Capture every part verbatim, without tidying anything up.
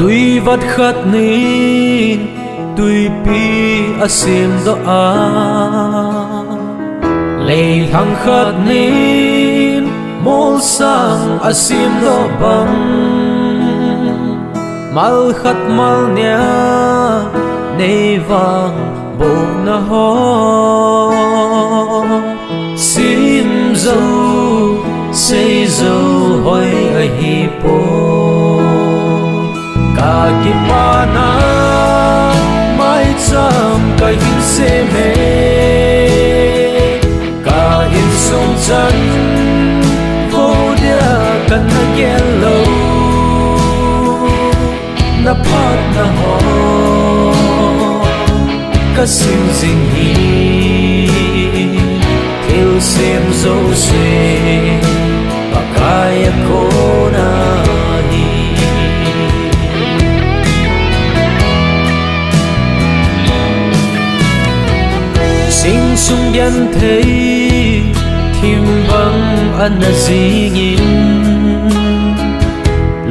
Tui vat khat nin tuipi a simdoh a, leilhang khat nin molsang a simdoh bang, mal khat mal nia nei vang bohna ho. Sim zo, sei zo hoi ahi poi. Ka kipana maicham ka hin sem e. Ka insung chan vo dia ka na gel lo. Na phatna ho ka sim jing hi, thil sem jouse Pakai a kona hi. Sing sung genthei thim bang ana jingin,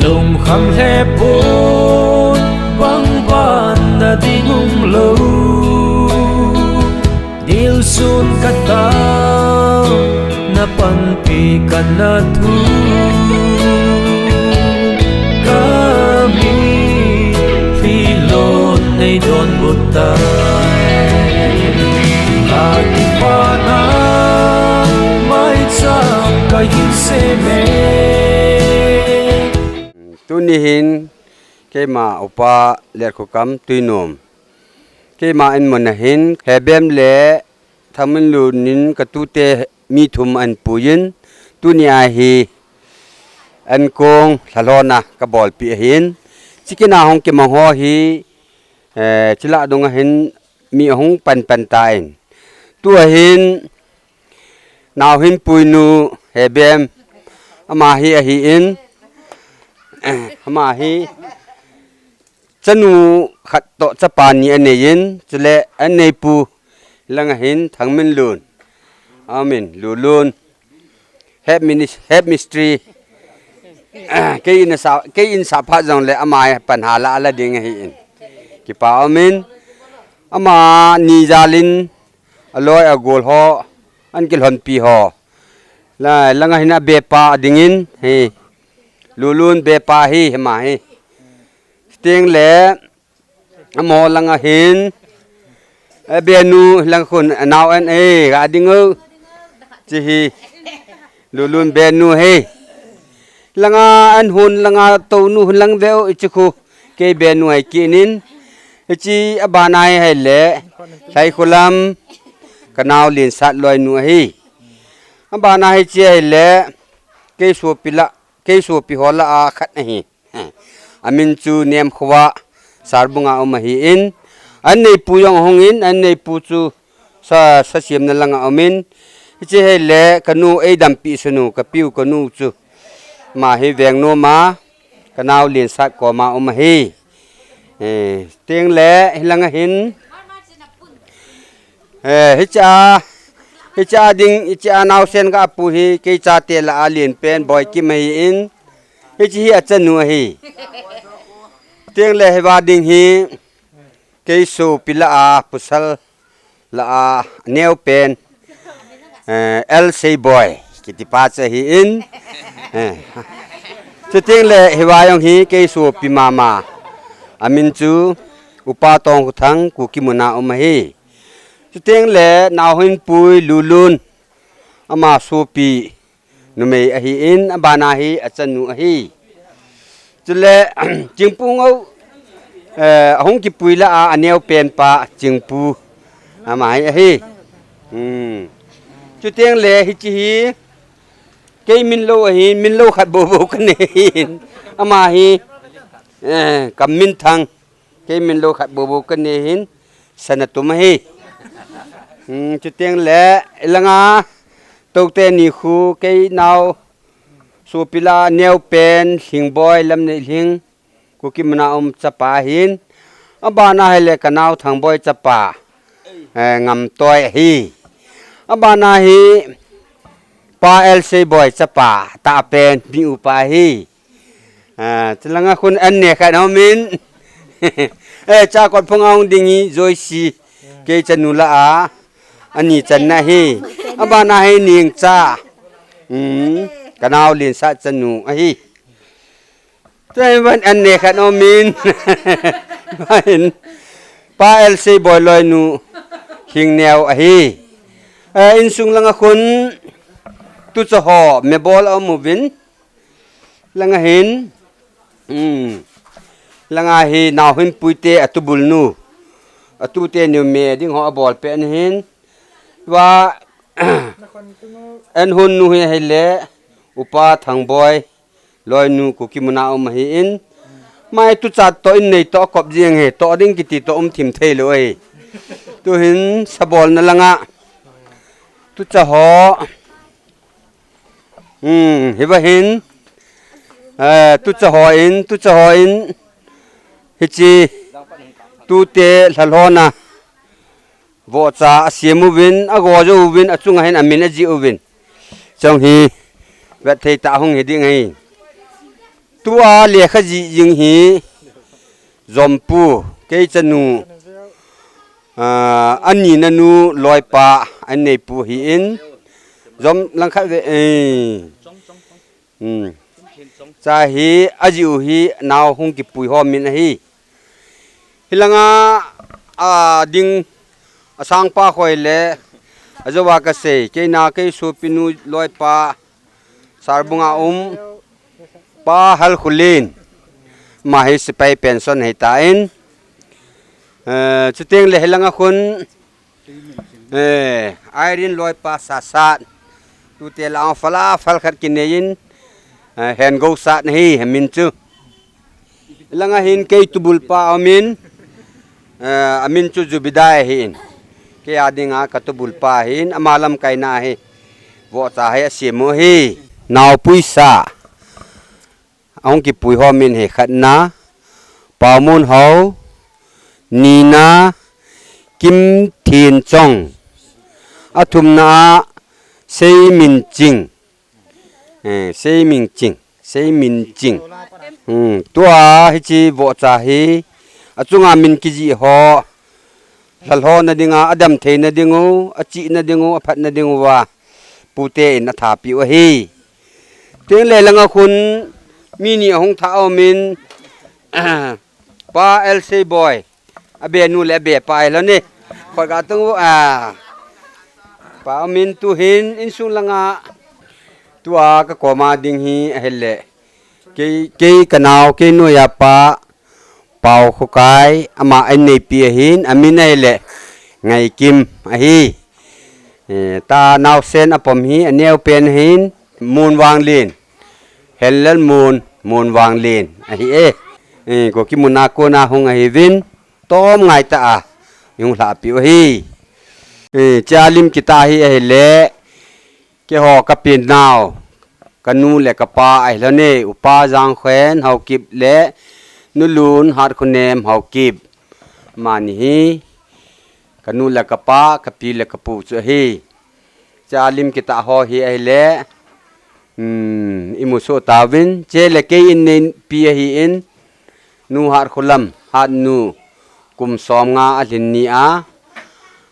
lungkham lheh pon bang ban na ding umlou. Dilsun ka tao na panpi ka na thu, ka mitlhi lon nei donbut tai. Ka kipana maicham ka hin sem e. Tuni hin keima upa Letkhokam Tuinom, keima inmun a hin Hebem le Thangminlun in ka tute mi thum ahin puiyin, tuni a hi ankong lhalhona ka bolpeh ahin, chukit a hung kimang ho hi, eh, chulah dung a hin mi ahung panpan tan, tua hin nao hin puinu Hebem, ama hi ahin, ama hi chanu khat toh chapa ni aneiyin, chule aneipu lang a hin Thangminlun, amin, Lulun, head minis-, head mistri, kei in sa, kei in sa phat jongle ama panhala ala ding ahin. Kipa umin, ama ni jalin aloi agol ho, an kilhonpi ho. La, lang a hin abepa adingin, hi. Lulun bepa hi, hima hi. Chuteng le, amaho lang a hin, abenu lang khun, anao an, eh, ga ding o. Chi hi, Lulun benu hi. Lang a an hun, lang a tonu hun lang ve o, ichi khu, kei benu ahi kinin. Ichi abana hi ahile, Saikholam, ka nao Linsat loinu ahi. Abana hi chi ahile, kei sopi la, kei sopi ho lah a khat ahi. Amin chu Nemkhoa, Sarbung a um ahin. An neipu jong ahung in, an neipu chu sa, sa siamna lang a um in. Hichi ahile, ka nu eidampi sunu, ka piu ka nu chu. Ama hi Vengnom a, ka nao Linsat koma um ahi. Eh, chuteng le, hilang a hin. Eh, hicha, hicha ding, hicha naosen ka pu hi, kei chate lah a alen pen, Boikim ahin, hichi hi achanu ahi. Chuteng le hiva ding hi, kei sopi lah a, pasal lah a, neo pen, eh, L Seiboi, kiti pa chu ahin, eh, chuteng le hiva jong hi, kei sopi mama, amin chu, Upa Tongkhothang, Kuki mun a um ahi. Chuteng le nao hin pui Lulun, ama sopi numei ahin, abana hi achanu ahi. Chule, Chingpu Ngou, eh, ahung kipui lah a, aneo pen pa Chingpu, ama hi ahi. Hmm. Chuteng le hichi hi, kei min lou ahin, min lou khat bou bou ka nei hin. Ama hi, eh, Kamminthang. Kei min lou khat bou bou ka nei hin, Sanatum ahi. Hmm, chuteng le, ilanga, toute ni khu, kei nao, sopi lah a neo pen, Lhingboi, Lamneilhing, Kuki mun a um chapa ahin. Abana ahile ka nao Thangboi chapa, eh, Ngamtoi ahi. Abana hi, Pa L Seiboi chapa, tah pen, mi upa ahi. Ah, chulanga khun an ne khat aumin. Eh, cha kot phung a hung ding hi Joyce. Kei chanu la a. Ani channa hi. Abana hi Ningcha. Hmm. Kanao Linsat chanu ahi. Tuin van an ne khat aumin. Vain. Pa L C Boiloi nu Hingneo ahi. Eh, insung langa khun tucha ho mebol aum uvin. Langa hin. Hmm. Langa hi Nauhinpuite atubul nu. Atute niu me ding ho abol pen hin. Va en hun nu hi ahile. Upa Thangboi. Loinu Kuki muna um ahin. Mai tuchat to in nei to kop jing he to ding kiti to um thim thei lou ahi. Tuhin sabolna langa. Tucha ho. Hmm, hiva hin. Eh, tucha ho in, tucha ho in. Hichi. Tute lhalhona. Vohcha asem uvin, ago jou uvin, achunga hin amin ajih uvin. Chong hi, vet thei ta hung hi ding ahi. Tua lekha jih jing hi, Jompu, kei chanu, ah, ani nanu, loipa, an neipu hi in, Jom langkhat ve, eh. Hmm. Cha hi, ajih u hi, nao hung kipui ho min ahi. Hilanga, a, ding, asangpa khoi le, ajouva kasei, keina, kei sopinu, loipa, Sarbunga um, Pa Halkhulin, ama hi sepai pension hei ta in, eh, chuteng le hilanga khun, Eh, Irene loipa Sasat. Tute la ang fala fal khat kinei in. Eh, hen go sat nahi, amin chu. Langa hin kei tubul pa amin. Eh, amin chu Zubidai ahin. Kei a dinga ka tubul pa ahin, ama lamkaina ahi. Vohcha hi asem u ahi. Naopuisa. Ahung kipui ho min hi khatna, Paomunhao, nina, Kimthenchong, athumna a, Seiminching, eh, Seiminching, Seiminching. Hmm, tua hichi vohcha hi, achunga min kijih ho, lhalhona dinga, adam theina dingu, achihna dingu, aphatna dinguva, pute in athapiu ahi. Teng le langa khun mi ni ahung tha aumin, Pa L C Boi, abe nu le abe pa ahilou ne. Khoi ga tung u a. Pa aumin tuhin insung langa tua ka koma ding hi ahile. Kei, kei ka nao, kei noiya pa, Paokhokai, ama an neipi ahin, amin ahile, Ngaikim ahi. Eh, ta naosen apom hi, aneo pen ahin, Munvanglin. Henlalmun, Munvanglin ahi e. Eh, Kuki muna kona hung ahiuvin, tom ngai ta a, hung lhahpiu ahi. Eh, chia lim kita hi ahile, Keiho ka pen nau, ka nu le ka pa ahilou ne, Upa Jangkhen Haokip le Nu Lun Hatkhonem Haokip. Amani hi, ka nu le ka pa, ka pi le ka pu chu ahi. Cha lim kita ho hi ahile, um, imu soh tauvin, che le kei in neipi ahin, Nu Hatkholam, Hatnu, kum som nga alhin ni a,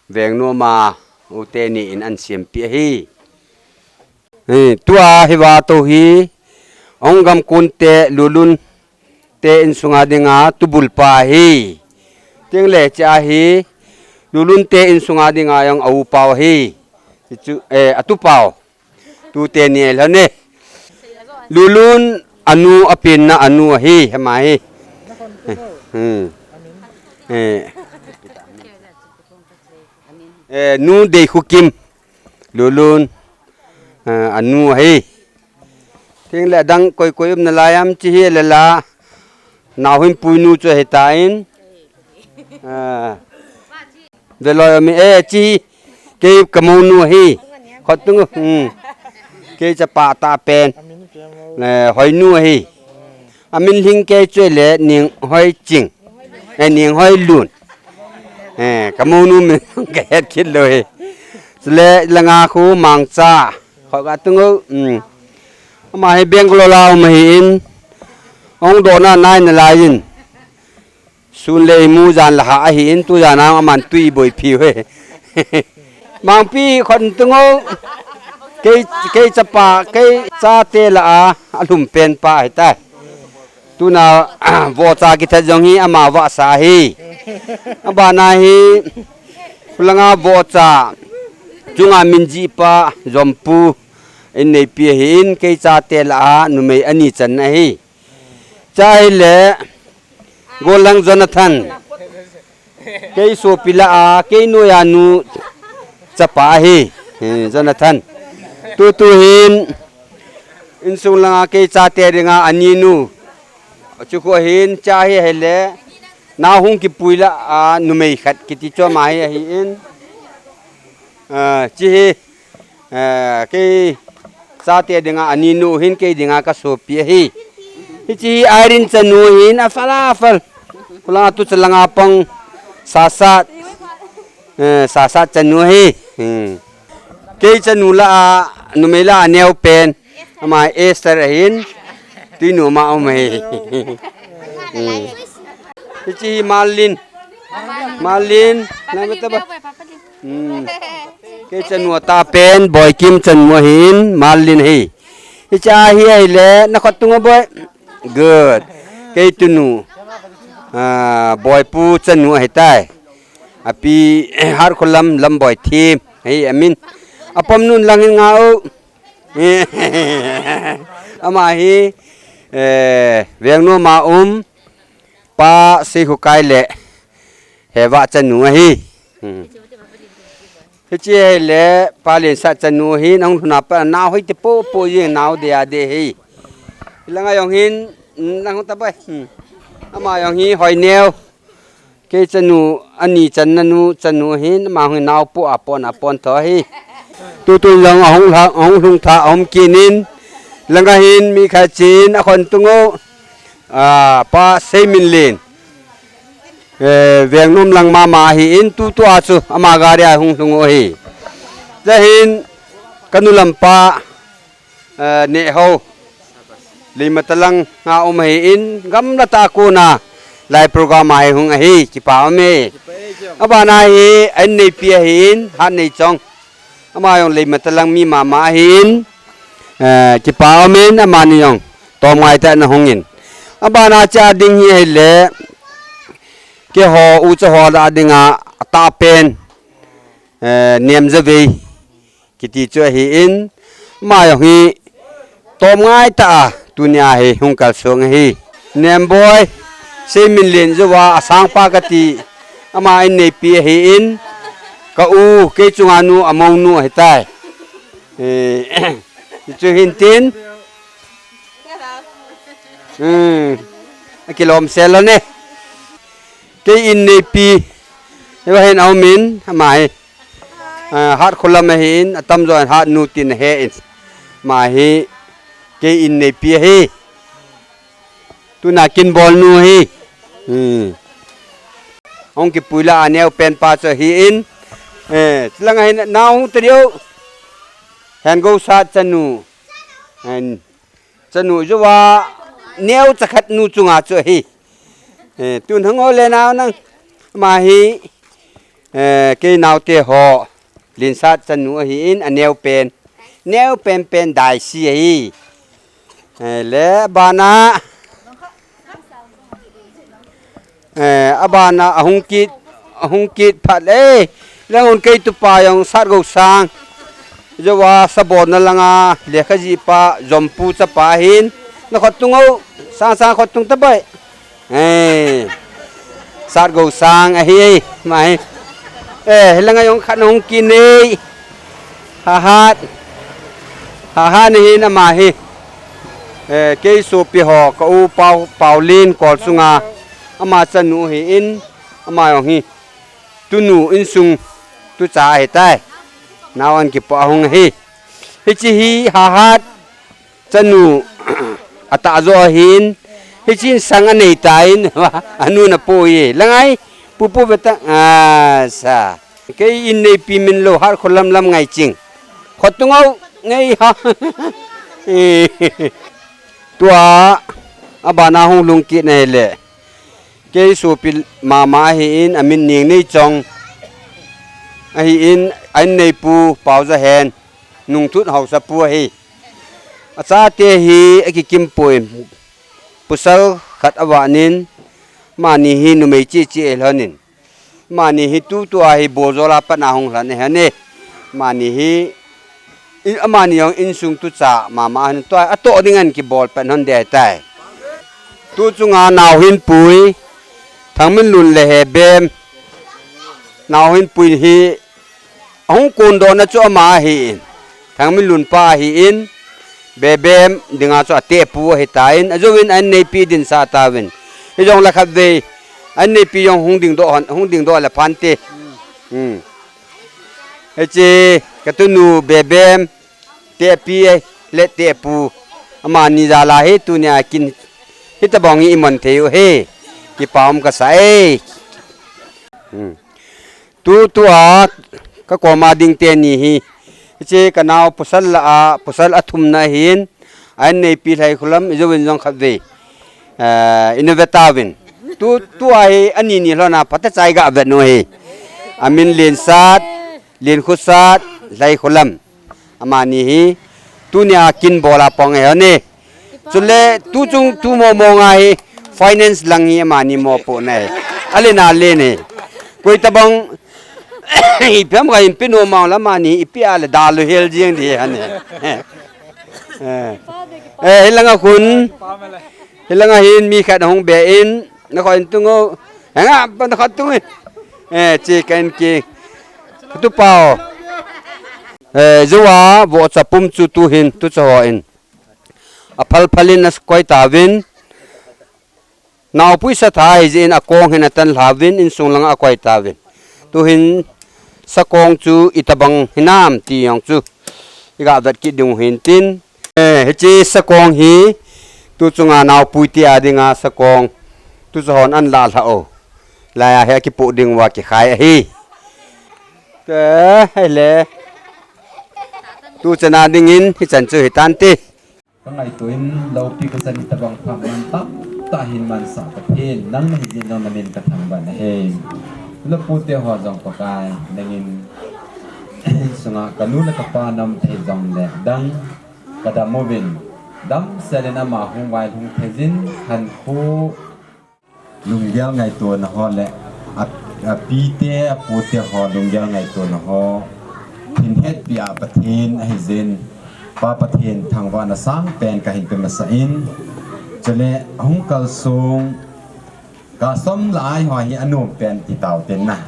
Vengnom a, u teni in an siampi ahi. Eh, tua hi vato hi, Onggam Kunte, Lulun te insunga dinga tubul pa ahi. Teng le cha hi, Lulun te insunga dinga jong a u pau ahi. Chu, eh, atu pau. Tu teni ahilou ne. Lulun anu apenna anu ahi, hema hi. Eh, hmm. Eh. Eh, Nu Deikhukim. Lulun, eh, anu ahi. Teng le adang koi koi um nalai am chi hi le la. Nauhinpui nu chu ahi tan. Eh. Veloi mi, eh, chi hi, kei ka mounu ahi. Khot tung, hmm. Kei chapa tah pen. Eh, Hoinu ahi. Amin lhing kei chu le Ninghoiching. Eh, Ninghoilun. Eh, ka mounu min ka het kit lou hi. Chule langa khu Mangcha. Khot ga tung u, hmm. Ama hi Bangalore a um ahin. Ahung dohna nai nalai in. Sun le imu jan la ha ahi in tu jan a aman tui boi phi ve. Mangpi khon tungo. Kei, kei chapa, kei chate la a, alhum pen pa ahi tai. Tuna, vohcha kithat jong hi ama vahsa ahi. Abana hi, khulanga vohcha, chunga min jih pa, Jompu, in neipi ahi in, kei chate la a, numei ani chan ahi. Cha hi le, Golang Jonathan. Kei sopi la a, kei noiya nu chapa ahi. Eh, Jonathan. Tutu hin, insung langa kei chate dinga ani nu. Chu khu hin, cha hi hi le, nau hung kipui la a, numei khat kiti chu ama hi ahi in. Ah, chi hi, eh, kei chate dinga, ani nu hin kei dinga ka sopi ahi. Hichi hi Irene chanu hin, afal, afal. Khulanga tu chalanga pang sasat, eh, sasat chanu hi. Hmm. Kei chanu la a, numei la a neo pen. Ama Esther ahin. Tuinu ma um ahi. Hmm. Hichi hi Marlin. Marlin, na mata ba? Hmm. Kei chanu ata pen, Boikim chanu ahin, Marlin hi. Hicha hi ahi le, na khot tunga boi. Good. Kei tunu. Ah, Boipu chanu ahi tai. Api, Harkholam, Lamboi Thim. Hi, amin. Apom nun langin nga u. Ama hi, eh, Vengnom a um, Pa Seikhukai le Heva chanu ahi. Hmm. Hichi hi le Pa Liensat chanu hi nang lhuna pa nau hoi te po po jing nau de a de hi. Langa jong hin, nang ta bai. Hmm. Ama jong hi hoi neo. Kei chanu, ani channa nu, chanu hin, ama hung nau pu a pon, a pon tho hi. Tutun jong ahung lha, ahung lhung tha, ahung kinin, langa hin, mi khat chin, akhon tungo, a, Pa Seiminlen. Eh, Vengnom lang mama hi in, tutu a chu, ama gari a hung lhung u hi. Jahin, kanu lampa, eh, Nehho. Leimatalang nga um ahi in, gamla ta kona lai program ahi hung ahi, kipa um e. Abana hi, an neipi ahi in, hat nei chong. Ama jong Leimatalang mi mama ahi in, eh, kipa um in, amani jong. Tom ngai ta na hung in. Abana cha ding hi ahi le, keiho, ucha ho la dinga, ata pen, eh, Nem Zavei. Kiti chu ahi in, ama jong hi tom ngai ta a, tunia hi hung kalsong ahi. Nemboi, Seiminlen jouva, asang pa kati, ama in neipi ahi in, ka u, kei chunga nu, amou nu ahi tai. Eh, chu hin tin. Hmm, akilom sel lou ne. Kei in neipi, hiva hin aum in, ama hi. Ah, Hatkholam ahi in, atamjo in Hatnu tin ahe in. Ama hi, kei in neipi ahi. Tuna kin bol nu ahi. Hmm. Hung kipui la a neo pen pa chu ahi in. Eh, chulanga hin nau hung ta diu. Hen Gosat chanu. Hen Chanu jouva neo chakhat nu chunga chu ahi. Eh, tun hang o le nau nang. Ama hi, eh, kei naote ho. Liensat chanu ahi in, aneo pen. Neo pen pen Daisi ahi. Eh, le abana. Eh, abana ahung kit, ahung kit phat le. Lang un kei tupa jong Satgosang. Jouva sabon na langa, lekha jih pa, Jompu chapa hin. Na khot tung o, sang sang khot tung ta bai. Eh, Satgosang ahi, ama hi. Eh, hilanga jong khat na hung kit nei. Hahat. Hahat ni hin ama hi. Eh, kei sopi ho, ka u Pau, Paulin, Kolsunga. Ama chanu ahi in, ama jong hi. Tunu insung, tucha ahi tai. Nau an kipo ahung ahi. Hichi hi Hahat. Chanu, atah jo ahin. Hichin sang anei ta in, anu na po ye. Langai, pupu beta, ah, sa. Kei in neipi min lou, Hatkholam lam ngai ching. Khot tung o, ngai ha. Tua, Abana hung lhung kit na hile, kei sopi mama ahin, amin Ningneichong ahin, a inneipu Paojahen, Nungthut haosapu ahi. Achate hi akikimpoi, pasal khat avanin, amani hi numei cheh cheh ahilhonin, amani hi tutua hi Bojol a patna hung lhon ahi. Amani hi, amani jong insung tucha mama ahin, tua atoh ding ahin kibol pan hon ding ahitai. Tu chunga nao hinpui, Thangminlun le Hebem, nao hinpui hi, ahung kondohna chu ama ahin, Thangminlun pa ahin, Bebem dinga chu atehpu ahitan, ajouvin a inneipi dinsah tauvin. Hijongle khatvei, a inneipi jong hung dingdoh hon, hung dingdoh le phante. Hiche, katunu Bebem, tehpi le tehpu, amani jal a hi tunia kin hitobang hi iman thei u hi, kipa um kasa e. Tutua kakoma ding teni hi, hiche kanao pasal lah a, pasal athumna ahin, a inneipi Lhaikholam, ijouvin jong khatvei ina vetauvin. Tutua hi anini lhona phatecha igavet u hi. Amin Lensat, Lenkhosat, Lhaikholam. Amani hi tunia kin bol a pang ahi. Chule tuchung tu momo nga hi finance lang hi amani mopohna ahi. Alen alen ahi. Koitobang ipi ham kahin pe nom a le amani ipi a le dalou hel jeng ding ahi. Hilanga khun, hilanga hin mi khat ahung be in, nakhoh in tung o. Hanga pan nakhoh tung in. Che kahin ki, katupau. Jouva vohcha pum chu tuhin tucha hon aphal phal in akoi tauvin. Naopui satha ahijeh in akong hin atan lhauvin insung langa akoi tauvin. Tuhin sakong chu itobang hinam ti jong chu igavet kit dingu hintin. Hiche sakong hi tuchunga naopuite a dinga sakong tucha hon anlah lhah u. Laiya hi akipoh dinguva kikhai ahi. Ahile, tuchan a dingin hichan chu hitante. Kangaito in loupi kachan itobang phat man tamtah hin mansah Pathen, nang nahi jeh in jong namin kathangvah nahi. Lapu teho jong Pakai, nangin sunga kanu le kapa nam thei jongle dang kadam uvin, damsel in ama hung vailhung thei jin, khankho lunggel ngaitona ho le apite apute ho lunggel ngaitona ho hin hetpi a Pathen ahi jeh in, Pa Pathen thangvahna sangpen kahin pe masa in, chule hung kalsong custom lai ho hi anom pen ti tau tin na.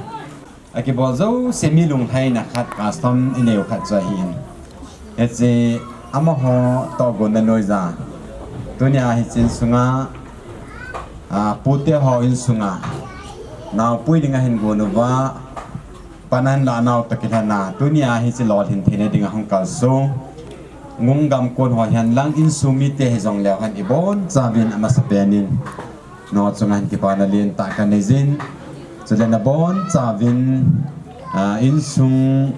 Akibol jouse mi lunglhaina khat custom inei u khat chu ahin. Hiche amaho tohgon na noija. Tunia hiche insunga, pute ho insunga naopui dinga hin gon uva, pan ahin lah nau toh kilhona, tunia hiche lolhin theina dinga hung kalsong Ngunggam kon ho hihen lang insung mite hijongleu hen ibonchauvin amasapen in nangho chunga hin kipana lentah kanei jin. Chule nabonchauvin insung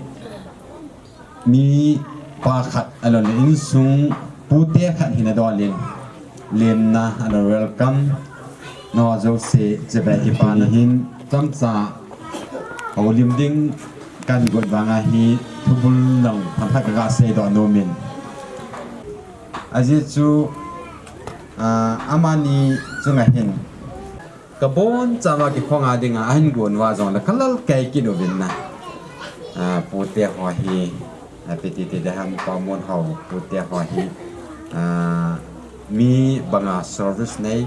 mi pa khat, alole insung pute khat hina dol in, lenna, alole welcome. Nangho jouse chibai kipana hin chomcha houlim ding kagot vanga hi thubul lang themkhat kaga seidoh nom in. Ajeh chu amani chunga hin kabonchauva kikhonga dinga ahin gon uva jongle kalal kei kit uvin na. Pute ho hi, ipi ti ti ding ham, Paomunhao pute ho hi mi banga service nei,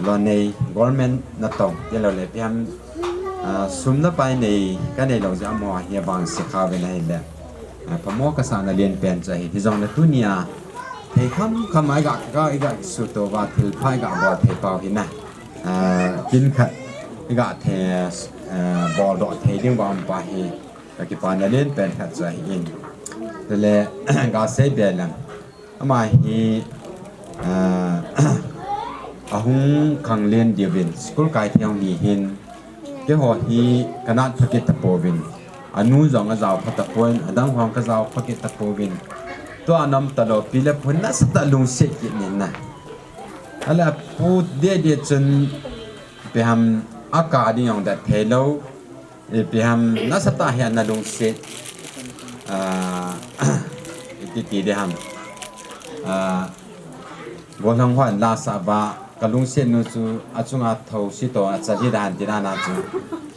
lou nei, government natong, tiloule ipi ham, sum le pai nei, kanei lou jeh amaho hi avangse kha uvin ahile, phamo kasahna lenpen chu ahi. Hijongle tunia thei khamkham a iga, iga, iga kisuto uva, thilpha iga bol thei pau hi na. Kin khat iga thei, boldoh thei ding uva um pa hi kakipana lenpen khat chu ahin. Chule gasei be lang, ama hi ahung khanglen diuvin, school kai thei hung hi hin, keiho hi kanat pha kit tapouvin, anu jong ajao pha tapon, adang ho jong kajao pha kit tapouvin, tua nom talou pi le pu nasatah lungset kit in na. Ala pu dede chun ipi ham akah ding jong det thei lou. Ipi ham nasatah hi ana lungset. Ah, iti ti ding ham. Ah, golhang hon la sah uva, ka lungset nu chu achunga thou si to, achal hi da han ti dan a chu.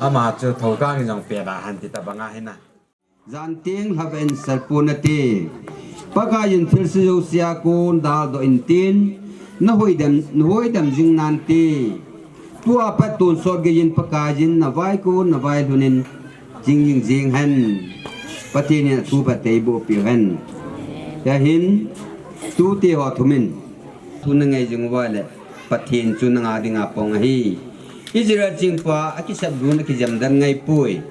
Ama chu thou kang in jong pe da han ti ta banga hi na. Jan teng lhave in sel pon nate. Pakaiyin thilse jouse a kon daldoh intin, na hoidam, na hoidam jing nante. Tua pat tonsot geiyin Pakaiyin na vaikon, na vailhun in jing jing jing hen. Pathen in athu phatthei boh peh hen. Hia hin, tute ho thum in, thu na ngai jing uva le, Pathen chu nanga dinga pang ahi. Israel chingpa, akisap dun, akijam dan ngai poi.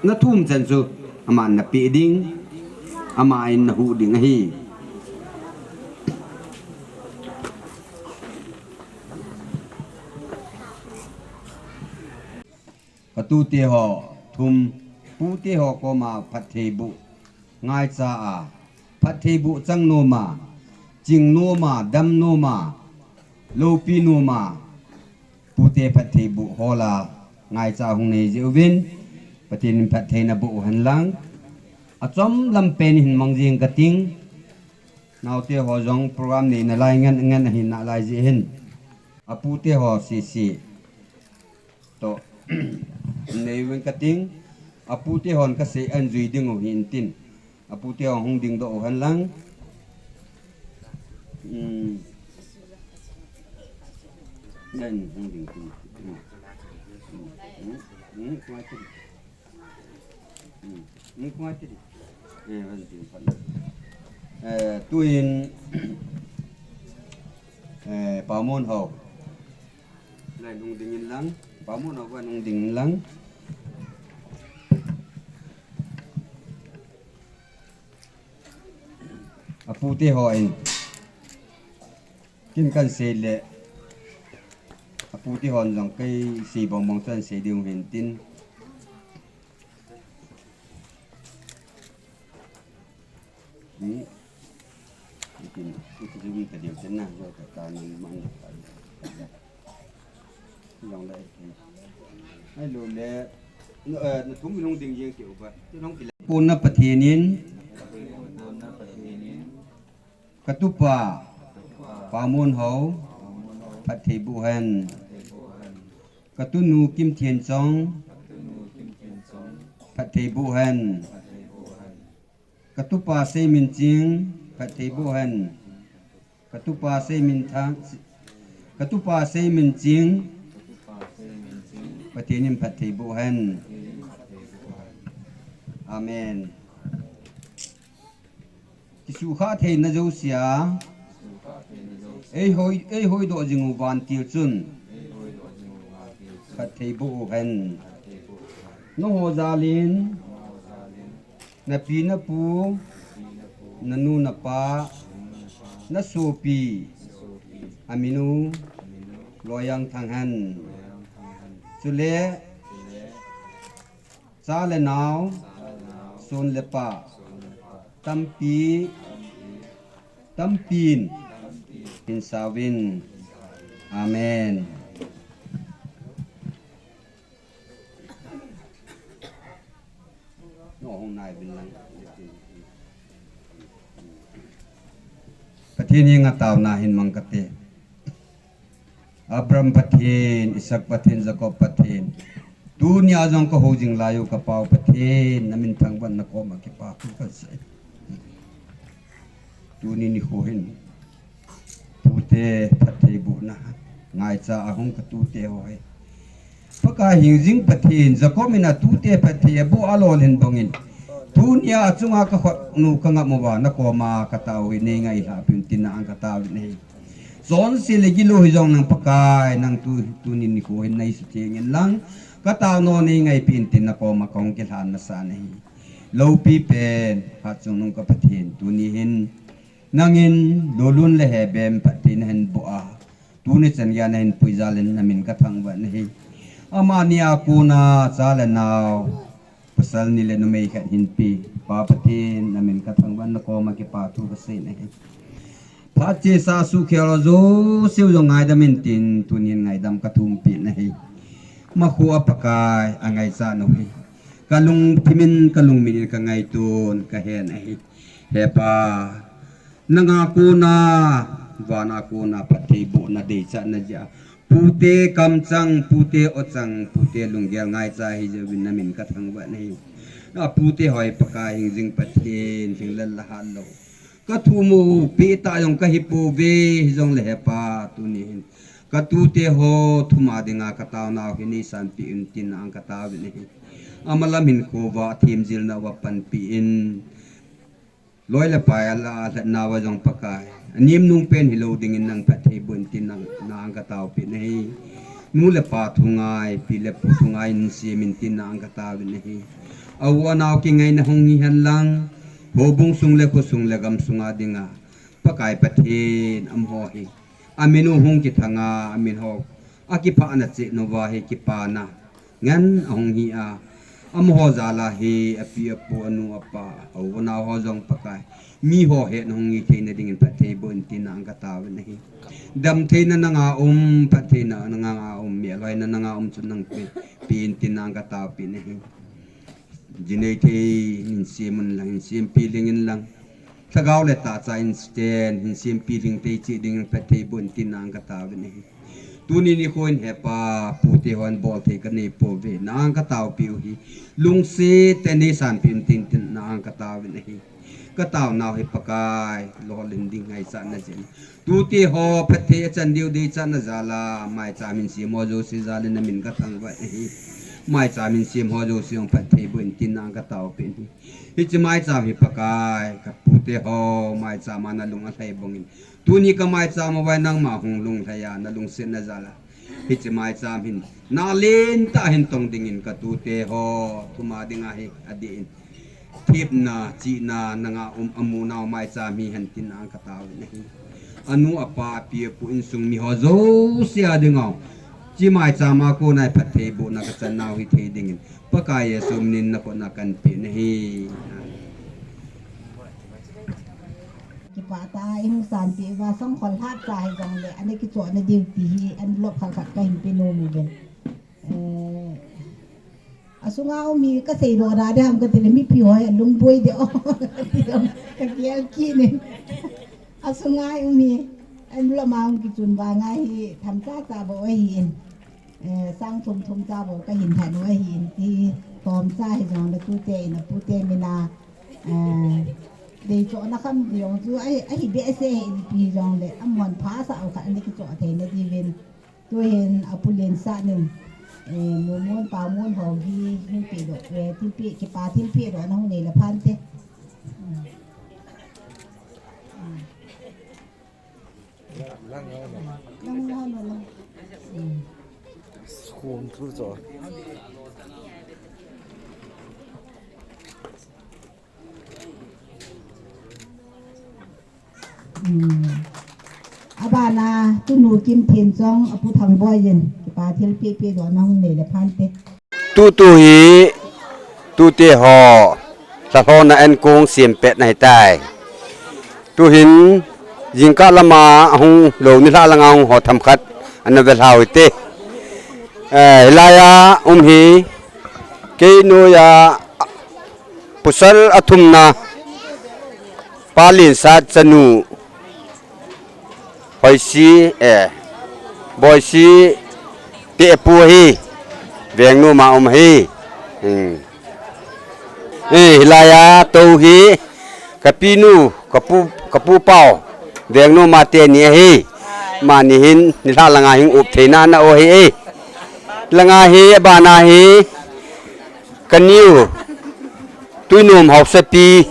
Na thum chan chu aman na pe ding, ama in na huh ding ahi. Ka tute ho thum, pute ho koma phatthei boh ngaicha a, phatthei boh chang nom a, ching nom a, dam nom a, loupi nom a, pute phatthei boh hol a, ngaicha hung nei jeh uvin, Pathen in phatthei na boh u hen lang. Achom lam pen hin mang jing ka ting. Naote ho jong program nei nalai ngen ngen ahi nalai jeh hin. Apute ho sese toh nei uvin ka ting. Apute hon ka sei an jui ding u hin tin. Apute ho hung ding doh u hen lang. Hmm. Nen hung ding tin. Hmm. Hmm. Hmm. Hmm. Hmm. Hmm. Eh, wan ding pan. Eh, tuin, eh, Pamon ho. Lai nung dingin lang. Pamon ho, wan nung dingin lang. Apute ho in. Kin kan sei le. Apute hon jong kei sei bong bong chan sei ding hin tin. Hmm. Ikin, ikin jum ta diu tin na, jo ta ta nan man ta. Jong le, ai lo le, no, eh, na thum lung ding jeng ti uba. Ti long ki le. Pon na Pathen in. Ka tupa, Pamon ho, phatthei boh hen. Ka tunu Kimthenchong, phatthei boh hen. Ka tupa Seiminching, phatthei boh hen. Ka tupa Seiminthang, ka tupa Seiminching, Pathen in phatthei boh hen. Amen. Kisukha theina jousea, ei hoi, ei hoidoh jing u vantil chun, phatthei boh u hen. Nangho jalin, na pi na pu, na nu na pa, na sopi, aminu, Loiangthang hen. Chule, cha le nao, son le pa, tampi, tampin, hin sauvin. Amen. Pathen henga taona hin mang kate. Abraham Pathen, Isaac Pathen, Jacob Pathen. Tunia jong kahou jing lai u ka Pau Pathen, na min thangvah na koma kipa thu kasei. Tuni nikho hin. Tute phatthei bohna. Ngaicha ahung ka tute ho hi. Pakai hingjing Pathen, Jacob in atute phatthei aboh alolhin bangin. Tunia achunga ka khotnu ka ngap uva, na koma ka tao u hi nei ngailhah peh un tin na ang ka tao u ahi. Chonse le gilou hijong nang Pakai, nang tu, tuni nikho hin nei sutheng in lang. Ka taono nei ngaipeh in tin na koma kahung kilhan masa ahi. Loupi pen, hatchungnung ka Pathen, tuni hin. Nangin lolhing le hebem phatthei nahin boh a. Tuni chan geiya nahin puija leh na min ka thangvah ahi. Amani a kona cha le nao. Pasal ni le numei khat hinpe. Pa Pathen na min ka thangvah na koma kipa thu kasei ahi. Phat chesa suhkhel ho jouse jong ngaidam in tin, tunin ngaidam kathumpi nahi. Makhoa Pakai angaichat nau hi kalungthim in, kalungmin in kangaito in kahen ahi. He Pa, nanga kona, vana kona phattheibohna deichatna jeh a, pute kamchang, pute ochang, pute lunggel ngaicha hijouvin namin kathangvah nahi. Apute ho hi Pakai hingjing Pathen, hinglel le hatlou, kathum u pettah jong kahipouve, hijongle He Pa, tuni hin katute ho thum a dinga kataonau hi neisanpeh un tin nang kataovin ahi. Amalam hinkho uva themjilna uva panpeh in, loi le pai ala alhatnauva jong Pakai, anem nungpen hilou dingin nang phattheiboh in tin nang, nang kataopeh nahi. Nu le pa thungai, pi le pu thungai in sem in tin nang kataovin ahi. A u anao kingaina hung hihen lang, houbung sung le khosung le gamsunga dinga Pakai Pathen, amaho hi amin u hung kithanga, amin ho akipana cheh uva hi kipana ngen ahung hi a, amaho jal a hi api apu, anu apa, a u anao ho jong Pakai, miho hetna hung hi theina dingin phattheiboh in tin nang kataovin ahi. Damtheina nanga um, phattheina nanga um, meloina nanga um chun nang pe, pe in tin nang kataopeh nahi. Jinei thei hin sem un lang, hin sempi lhing in lang, lhagao le tahsa in sten, hin sempi lhing thei cheh dingin phattheiboh in tin nang kataovin ahi. Tuni nikho in He Pa, pute hon bolthei kaneipouve, nang kataopeh u hi lungset tah in neisanpeh in tin, tin nang kataovin ahi. Kataonau hi Pakai, lolhin ding ngaichatna jeh in, tute ho phatthei achan diu deichatna jal a, maicham hin sem ho jouse jal in namin kathangvah ahi. Maicham hin sem ho jouse jong phattheiboh in tin nang kataopeh in ahi. Hiche maicham hi Pakai, kapute ho maicham a nalung alhai bangin, tuni kamaicham uva nangma hung lunglhai a, nalungsetna jal a, hiche maicham hin nalen tah hin tong dingin katute ho thum a dinga hi adeh in, thepna, chihna nanga um, amunau maicham hihen tin nang kataovin ahi. Anu apa, api apu, insung miho jouse a dinga, hiche maicham a kona hi phattheibohna kachannau hithei dingin Pakai Jesu minin nakhut a kanpeh nahi. Kipah tah a ihung sanpeh uva, sangkhol hatcha hijongle ana kichohna diu ti hi envelope khat khat kahin pe nom uvin. Eh, asunga um hi kaseidoh da ding ham katile mipi ho hi alungboi ding o, kati ham, kagel kit in. Asunga um hi envelope ma hung kichun vanga hi themcha cha bou ahin, eh, sang thum thum cha bou kahin lhanu ahin, ti themcha hijongle tute in apute mina, eh, deichohna kham jong chu ahi, ahi behseh in, ipi hijongle amahon phasah u khat ana kichoh theina diuvin. Tuhin apu Lensah in, eh, Mumon, Pamon ho hi hin pedoh, eh, thilpeh, kipa thilpehdohna hung nei le phante. Hmm. Hmm. Lang, lang, lang. Hmm. School tour cho. Hmm. Abana, tunu Kimthenchong, apu Thangboi in, kipa thilpeh pehdohna hung nei le phante. Tutu hi, tute ho, lhalhona enkong sempet na hitai. Tuhin, jingkah lama ahung lou nilhah langa hung ho themkhat, ana velhau hite. Eh, hilaiya um hi, kei noiya, pasal athumna, Pa Lensah chanu, Hoisi, eh, Boisi, Tepu hi, Vengnom a um hi. Hmm. Eh, hilaiya tou hi, kapinu, kapu, kapu pau, Vengnom a teni ahi. Amani hin, nilhah langa hin up theina ana o hi, eh. Langa hi, abana hi, Kaniu, Tuinom Haosapi,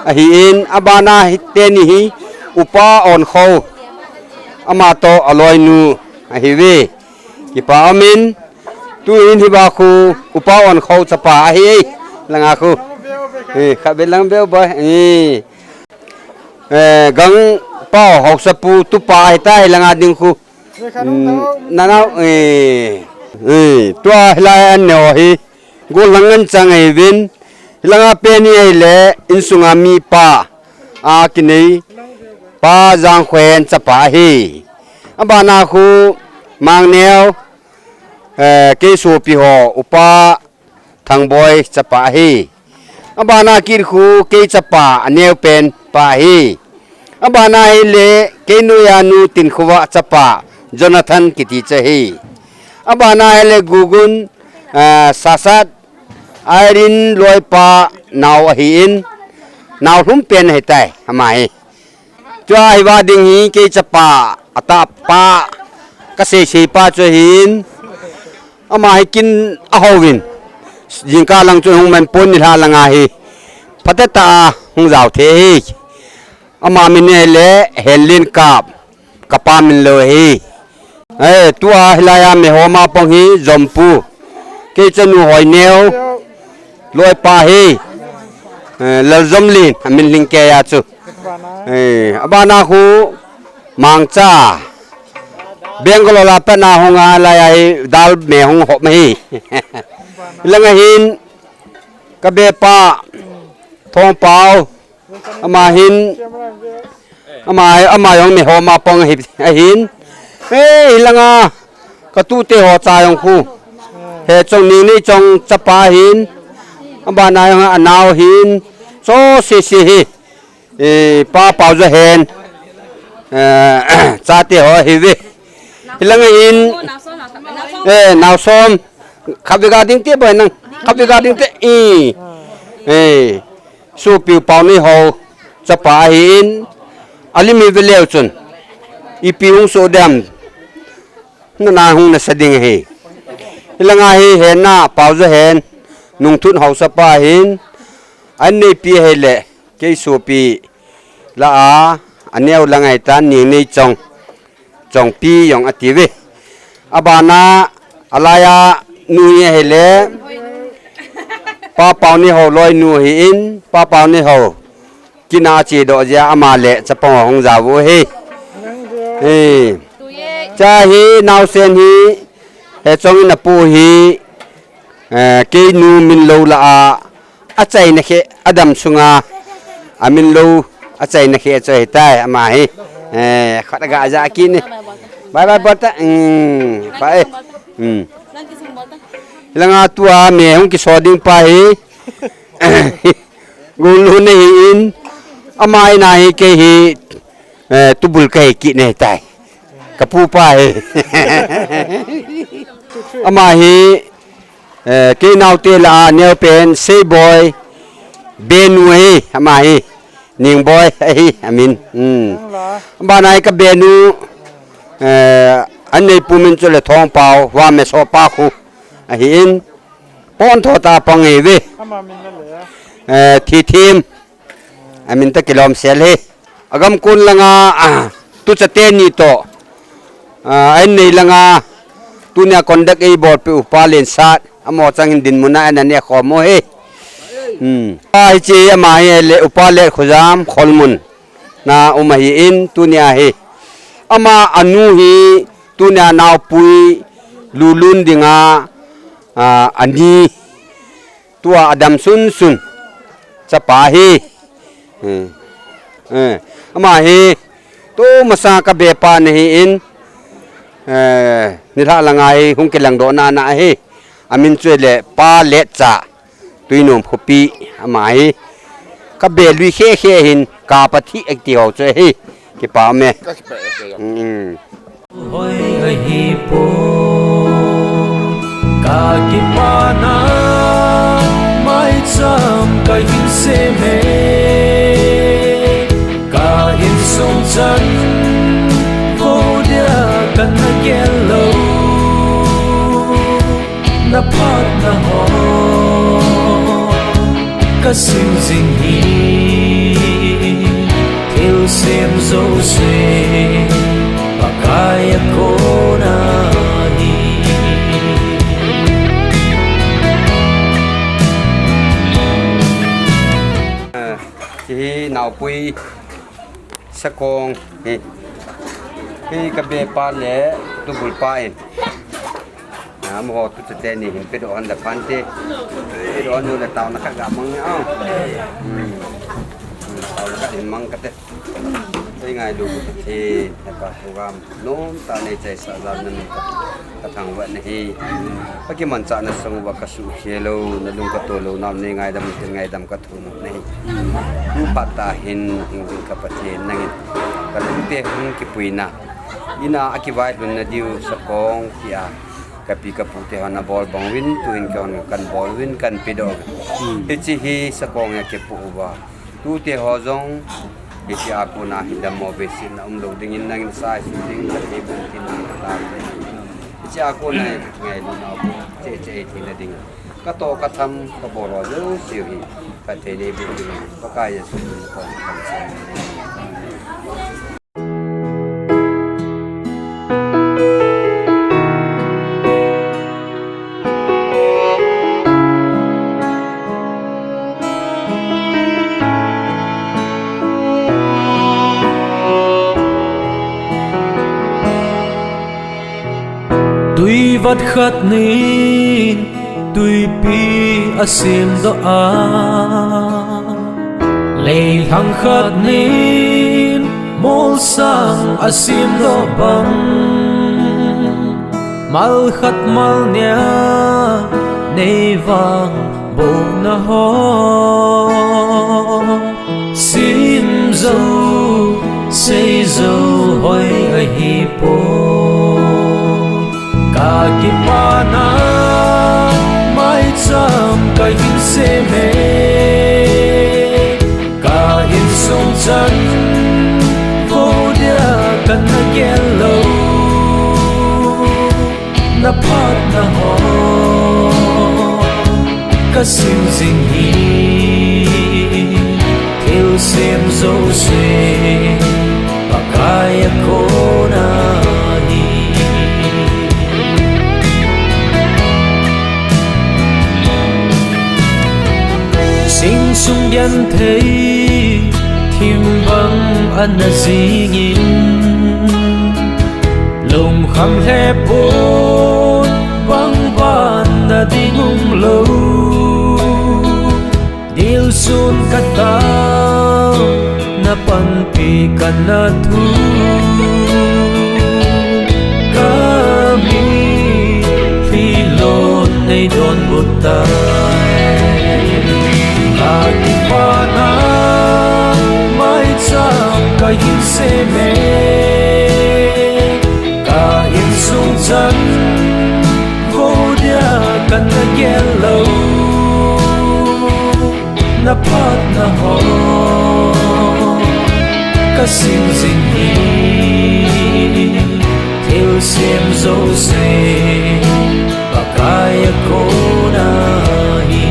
ahin, abana hi teni hi, Upa Onkho, amatoh aloinu, ahiuve. Kipa umin, tuhin hiva khu, Upa Onkho chapa ahi, langa khu. Eh, khabe lang beu ba, eh. Eh, Gangpao Haosapu tupa ahitai langa ding khu. Hmm, nanao, eh, eh, tua hilai an neo hi, gollhang ngen chang ahiuvin, hilanga peni ahile, insunga mipa, a kinei, Pa Jangkhohen chapa ahi. Abana khu Mangneo, eh, kei sopi ho upa Thangboi chapa ahi. Abana kit khu kei chapa aneo pen pa ahi. Abana hile kei noiya nu Tinkhuva chapa Jonathan kiti chu ahi. Abana hile Gugun, eh, Sasat Irene loipa nao ahin, nao lhum pen ahitai, ama hi. Tua hi va ding hi kei chapa, atahpa, kaseisei pa chu ahin, ama hi kin ahouvin. Jingkah lang chu hung man pon nilhah langa hi. Phatecha a hung jao thei ahi. Ama min ahile Henlen Kap, kapa min lou ahi. Eh, tua hilaiya mehoma pang hi Jompu. Kei chanu Hoineo. Loipa hi. Eh, Laljomlin, amin lhingkeiya chu. Eh, abana khu Mangcha. Bangalore a pat na hung a laiya hi dal me hung hop ahi. Langa hin kabepa Thongpao. Ama hin, ama, ama jong mehoma pang ahi, ahin. Eh, hilanga katute ho cha jong khu. He Chong Ningneichong chapa ahin. Abana jong anao ahin. Cho sese hi. Eh, Pa Paojahen. Eh, chate ho ahiuve. Hilanga hin. Eh, nao som. Khatvei ga ding te boi nang. Khatvei ga ding te. Eh. Eh. Sopi u Paoneihao chapa ahin, alim ive leu chun, ipi hung soh dem, nana hung nasa ding ahi. Hilanga hi Hena Paojahen, Nungthut haosapa ahin, an neipi ahile, kei sopi lah a, aneo lang ahitan, Ningneichong. Chongpi jong atiuve. Abana, alaiya nu hi ahile, Pa Paoneihao loinu ahin, Pa Paoneihao. Kina achedoh jeh a ama le chapang ho hung jao u ahi. Hi. Cha hi, naosen hi, he Chong in apu hi, Eh, keinu min lou lah a, achaina khe, adam sunga, amin lou, achaina khe chu ahitai, ama hi. Eh, khat aga ja kit ni. Bye bye, bol ta. Hmm, bye. Hmm. Hilanga tua me hung kiso ding pa hi. Gulu nei hin. Ama in ahi kei hi. Eh, tubul kahi kit nei tai. Kapu pa hi. Ama hi, eh, kei naote lah a neopen, Seiboi, Benu ahi, ama hi, Ningboi ahi, amin. Hmm. Abana hi ka Benu, eh, an neipu min chu le Thongpao, Vameso pa khu ahin, pon tho ta pang ahiuve. Eh, Thithem, amin ta kilom sel hi. Agam kon langa, ah, tucha teni toh. Ah, an nei langa, tunia conduct eibolpeh u Pa Lensat, amaho chang hin dinmun a ana ne khom u hi. Hmm. Pa hiche ama hi le u Pa Letkhojam Kholmun na um ahin tunia hi. Ama anu hi tunia naopui lulun dinga, ah, ani. Tua adam sunsun. Chapa hi. Hmm. Eh. Ama hi. Tu masa ka bepa nahin. Eh. Nilhah langa hi. Hung kilang doh nana hi. Amin chu le Pa Letcha. Tuinom khopi. Ama hi. Ka be lui khe khe hin. Ka pa thi ek ti ho chu hi. Kipa me. Ka kipa e, ya. Mm. Hoi ahi po, ka kipana, maicham ka hin sem e, ka insung chan, vo dia ka na gel lo. Na phatna ho ka sim jing hi, thil sem jouse Pakai a kona hi. Hiche hi naopui Sakong hi. Hi ka bepa le tubulpa in. Amaho tucha teni hin pedoh hon da phante. Pedoh hon le taona khat ga mang ni a. Hmm. Hmm, taona khat hin mang kate. Kei ngailu Pathen, napa program nomtah neichaisah jal nanung ka, kathangvah nahi. Kakimanchah na sang uva kasuhkhel lou, nalung katoh lou nam neingaidam, kei ngaidam kathum nahi. Tuphat tah hin hingjing ka Pathen nangin kalungte hung kipuina, ina akivailhun nadiu sakong tia kapi kapu te hon abol bang uvin, tuhin keihon kanbol uvin, kanpedoh uvin. Hmm. Hiche hi sakong a kipu uva, tute ho jong hiche a kona hi dammo behseh na umlou dingin nangin saisu ding kathei bou tin nang kata. Hiche a kona hi ngailutna cheh cheh theina ding, katoh katham kabol ho jouse hi phatthei neiboh dingin Pakai Jesu min in kon kathum. Tui vat khat nin twipi asemdoh a, leilhang khat nin molsang asemdoh bang, mal khat mal nia neivangbohna ho sim jou, sei jou hoi ahipoi. Kakipana maicham kahin sem e, ka insung chan vo dia kana gel lou. Na phatna ho kasim jing hi, thilsem jouse Pakai a kona hi. Sing sung genthei thim bang ana jingin, lungkham lheh pon bang banna ding umlou. Dilsun katao, na panpi kana thu, kamitlhi lon neidonbut tai. Kakipana maicham kahin sem e, ka insung chan vo dia kana gel lou. Na phatna ho kasim jing hi, thilsem jouse Pakai a kona hi.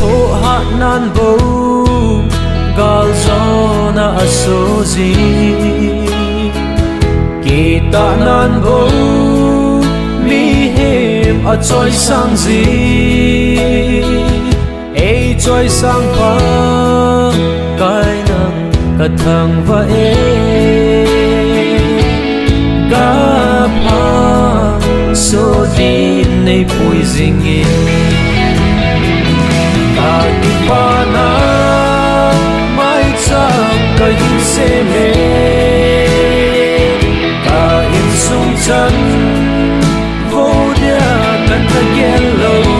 Thohhat nan bou galjona aso jing, kitah nan bou mihem achoisang jing. Eichoisang Pakai nang kathangvah e, kaphasot din neipui jingin. Kakipana maicham kahin sem e, ka insung chan vo dia kana gel lou.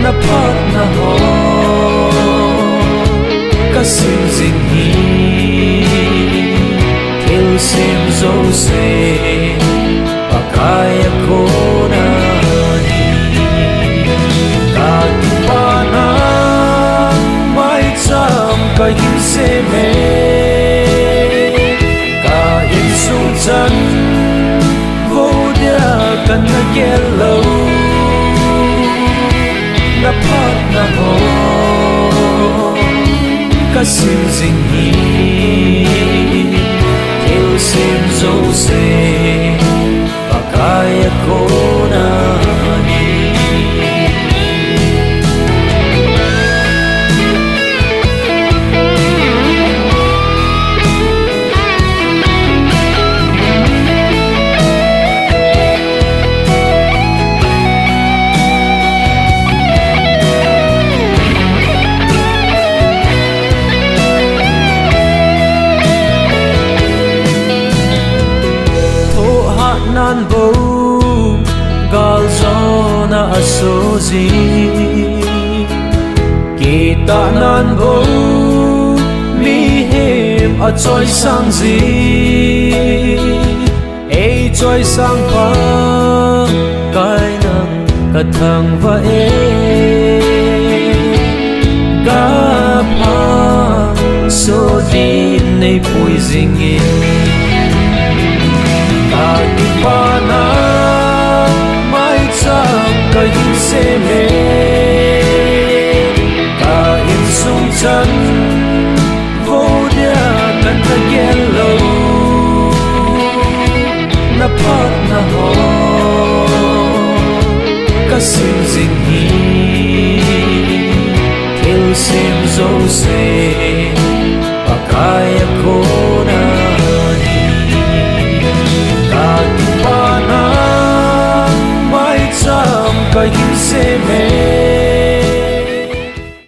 Na phatna ho kasim jing hi, thilsem jouse Pakai a kona hi. Kakipana maicham kahin sem e, ka insung chan vo dia kana gel lou. Na phatna ho kasim jing hi, thilsem jouse kona hi. Thohhat nan bou galjona aso jing, kitah nan bou mihem achoisang jing. Ei choisang Pakai nang kathangvah e, kaphaso din neipui jingin, kakipana maicham kahin sem e, ka insung chan vo dia kan kagel lou, na phatna ho kasim jing hi, thilsem jouse